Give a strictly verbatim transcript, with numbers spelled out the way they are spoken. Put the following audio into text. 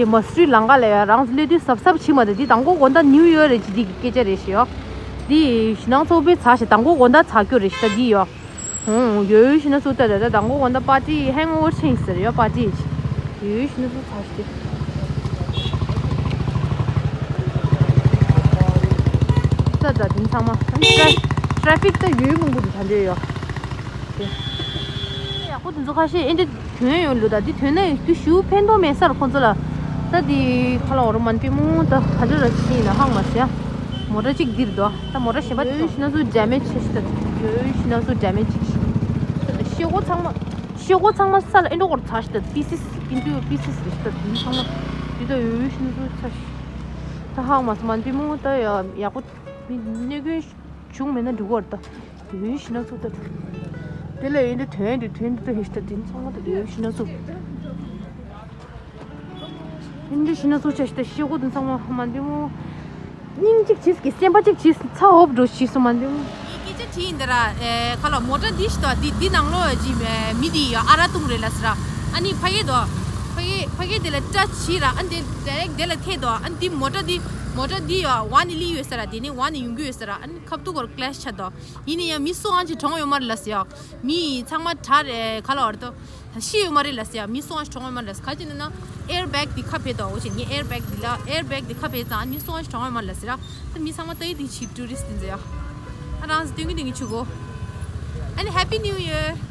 དེ་མ་སུ་རི་ལང་ཀ་ལ་ཡ་རང་སླེབས་དུས་གཟབ་གཟབ་བྱེད་མ་ད། འདི་དང་པོ་དགོང་དག་ནིའུ་ཡོག་རེད་ཅི་འདི་གི་སྐད་ཆ་རེད་ཞེས་ཡོ། འདི་ཞི་ནང་ཚོགས་པའི་ཚ་ཞེས་དང་པོ་དགོང་དག་ཚ་སྐྱོ་རེད་ཞེས་ད་འདི་ཡོ། ཧུང་ཡོ་ཞི་ན་སུ་ད་ད་ད་དང་པོ་དགོང་དག་པར་ཊི་ཧེང་ཨོ་ཝར་ཆེན་ཟེར་ཡོ་པར་ཊི་ཡོ་ཞི་ན་སུ་ཚ་ཞེས་ད་ད་དེ་ཚང་མ་ཊ་ར་ཕིག་ད་ཡོ་མང་པོ་འདུག་ད་འདྲ་ཡོ། ཡག་པོ་དེ་ཚོ་ཁ་ཤས་ཨེ་འདྲ་ཐོན་ཡོང་ལུགས་ད། འདི་ཐོན་ན་དུས་ཞུ་ཕན་ཐོགས་མེད་སར་ཁོང་ཚོ་ལ། ད་འདི་ཁ་ལ་འོ་རོ་མན་པི་མོ་ད་ཧ་ཇོ་ར་ཆི་ཡིན་ན་ཧང་མ་སེ་ཡ། མོ་ཊ་གཅིག་འདིར་འདུག་ད་མོ་ཊ་གཞན་པ་ཡོ་ཞི་ན་སུ་ཇ་མེ་ཆེ་ཤི་ད། ཡོ་ཞི་ན་སུ་ཇ་མེ་ཆེ་ཤི་ད། ཤེལ་སྒོ་ཚང་མ་ཤེལ་སྒོ་ཚང་མ་ས་ལ་ཨེ་འདྲ་སྐོར་ཚ་ཤི་ད། པི་སི་སི་ཨིན་ཊུ་པི་སི་སི་རེ་ཤི་ད། འདི་ཚང་མ་འདི་ད་ཡོ་ཞི་ན་སུ་ཚ་ཤི་ད་ཧང་མ་སེ་མན་པི་མོ་ད་ཡ་ཡག་པོ་མི་གནས་སྐྱོན་བྱུང་མེད་ན་འགྲིག་གི་རེད་ད། ཡོ་ཞི་ན་སུ་ད། དེ་ལས་ཡིན་དེ་ཐོན་དེ་ཐོན་དེ་ད་ཧེ་ཤི་ད་དེ་ཚང་མ་ད་ཡོ་ཞི་ན་སུ། ཡིན་དེ་ཞི་ན་སུ་ཆ་ཤི་ད་ཤི་གོ་དེ་ཚང་མ་མ་འདི་མོ། སྙིང་གཅིག་བྱིས་ཀྱི་སེམས་པ་གཅིག་བྱིས་ཚ་འོབ་འགྲོ་ཤི་སུ་མ་འདི་མོ། ངས་སྐད་ཆ་དྲིས་ཡིན་ད་ར། ཨེ་ཁ་ལ་མོ་ཊ་འདི་ཤི་ད་འདི་འདི་ནང་ལོགས་ཀྱི་མི་འདི་ཡ་ཨ་ར་ཏུང་རེད་ལ་ཟེར་ར། ཨ་ནི་ཕ་གི་དོ། ཕ་གི་ཕ་གི་དེ་ལ་སྐྲ་ཕྱིས་ར། ཨ་འདི་ཌའི་རེག་དེ་ལ་ཐད་དོ། ཨ་འདི་མོ་ཊ་འདི་མོ་ཊ་འདི་ཡ་ཝ་ནི་ལི་ཡོད་ཟེར་ར། དེ་ནི་ཝ་ནི་ཡོང་གི་ཡོད་ཟེར་ར། ཨ་ནི་ཁབ་ཏུ་གོར་ཀླེ་ཤི་ཆ་དོ། ཡིན་ནའི་ཡང་མི་སུ་ཨང་ཅིག་གྲོངས་ཡོད་མ་རེད་ལ་ཟེར་ཡ། མི་ཚང་མ་དྲག་རེད་ཁ་ལ་བར་དོ། ཤི་ཡོད་མ་རེད་ལ་ཟེར་ཡ། མི་སུ་ཨང་ཅིག་གྲོངས་ཡོད་མ་རེད་ལ་ཟེར། ག་ཅི་ན་ན་ཨེར་བེག་དེ་ཁ་ཕེ་དོ། འོ་ཅི་ངས་ཨེར་བེག་དེ་ལ་ཨེར་བེག་དེ་ཁ་ཕེ་ཙང་མི་སུ་ཨང་ཅིག་གྲོངས་ཡོད་མ་རེད་ལ་ཟེར་ཡ། ད་མི་ཚང་མ་ལྟ་ཡི་དེ་ཆིག་ཊུ་རི་སི་ཊི་དེ་ཟེར་ཡ། ཨ་རང་ཚོ་སྟོན་གི་སྟོན་གི་ཆུ་གོ། ཨ་ནི་Happy New Year།